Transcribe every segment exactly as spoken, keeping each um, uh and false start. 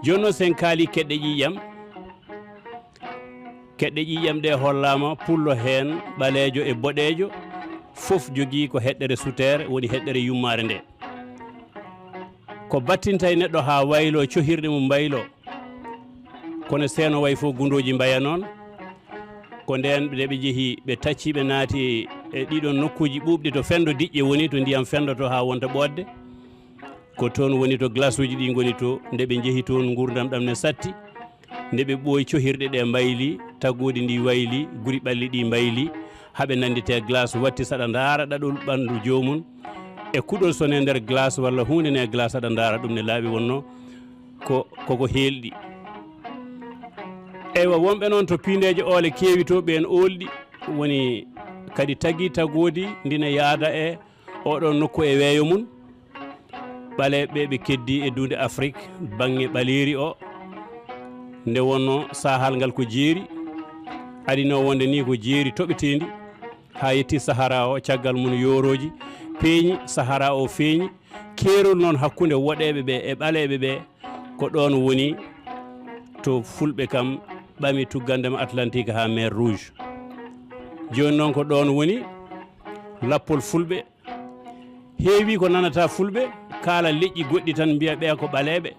Jooni noon, sen kaali keɗɗe ƴiiƴam, keɗɗe ƴiiƴam ɗe hollaama, pullo heen, ɓaleejo e boɗeejo, fof jogii ko heɗɗere suteere, woni heɗɗere yummaare nde. Ko battinta e neɗɗo haa wayloo, cohirɗe mum mbayloo. Kono seeno wayi fof gundooji mbaya noon. Ko ndeen nde ɓe njehi, ɓe tacci, ɓe naati e ɗiɗon nokkuuji ɓuuɓɗi to fenndo diƴƴe woni, to ndiyam fenndotoo haa wonta ɓooɗde. Ko toon woni to glace uji ɗi ngoni to, nde ɓe njehi toon, nguurndam ɗam ne satti. Nde ɓe ɓooyi, cohirɗe ɗe mbayli, taggoodi ndi wayli, guri ɓalli ɗi mbayli, haa ɓe nannditee glace watti, saɗa ndaara ɗaɗol ɓanndu joomum. E kuɗol so ne nder glace walla huunde ne glace, aɗa ndaara ɗum ne laaɓi, wonno ko, koko heelɗi. Eywa, wonɓe noon to piindeeje oole keewi to, ɓeen oolɗi, woni kadi tagi taggoodi ndi ne yaada e oɗo nokku e weeyo mum. Ɓaleeɓe ɓe keddii e duunde Afrik baŋŋe ɓaleeri o, nde wonnoo saahal ngal ko jeeri, adinoo wonde nii ko jeeri toɓeteendi, haa yetti Sahara o, caggal mum yoorooji peeñi, Sahara o feeñi. Keerol noon hakkunde woɗeeɓe ɓe e ɓaleeɓe ɓe, ko ɗoon woni to Fulɓe kam ɓami tuggandema Atlantique haa mer Rouge. Jooni noon ko ɗoon woni lappol Fulɓe. Heewi ko nanata Fulɓe kaala leƴƴi goɗɗi tan, mbiya ɓee ko ɓaleeɓe,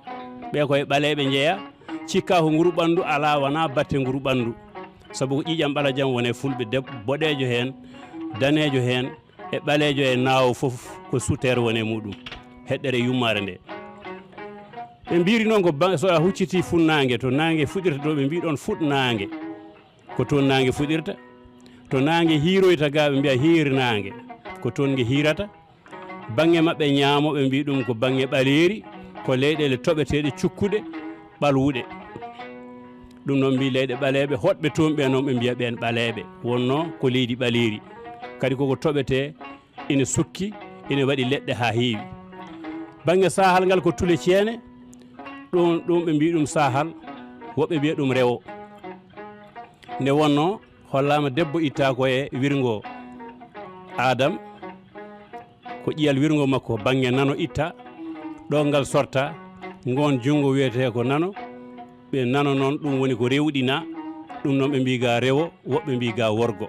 ɓee ko e ɓaleeɓe njeya, cikka ko nguru ɓanndu, alaa, wonaa batte nguru ɓanndu. Sabu ko ƴiiƴam ɓalajam woni e Fulɓe, deb-, boɗeejo heen, daneejo heen, e ɓaleejo e naawo fof ko suteere woni e muɗum, heɗɗere yummaare nde. Ɓe mbiiri noon ko ba-, so a huccitii funnaange, to naange fuɗirta ɗo, ɓe mbii ɗoon fuɗnaange. Ko toon naange fuɗirta. To naange hiiroyta ga, ɓe mbiya hiirnaange. Ko toon nge hiirata. Baŋŋe maɓɓe ñaamo, ɓe mbii ɗum ko baŋŋe ɓaleeri, ko leyɗeele toɓeteeɗe cukkuɗe, ɓalwuɗe. Ɗum noon mbii leyɗe ɓaleeɓe, hoɗɓe toon ɓe noon ɓe mbiya ɓeen ɓaleeɓe. Wonnoo ko leydi ɓaleeri. Kadi koko toɓetee, ina sukki, ina waɗi leɗɗe haa heewi. Baŋŋe saahal ngal ko tule ceene, ɗum, ɗum ɓe mbii ɗum saahal, woɓɓe mbiya ɗum rewo. Nde wonnoo hollaama debbo itta ko e wirngo Aadam, ko ƴiyal wirngo makko baŋŋe nano itta, ɗo ngal sorta, ngoon junngo wiyetee ko nano, ɓe nano noon, ɗum woni ko rewɗina, ɗum noon ɓe mbii ga rewo, woɓɓe mbii ga worgo.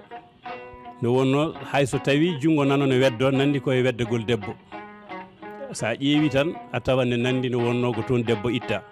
Nde wonnoo hay so tawii junngo nano ne weddoo, nanndi ko e weddagol debbo. So a ƴeewii tan, a tawa nde nanndi nde wonnoo ko toon debbo itta.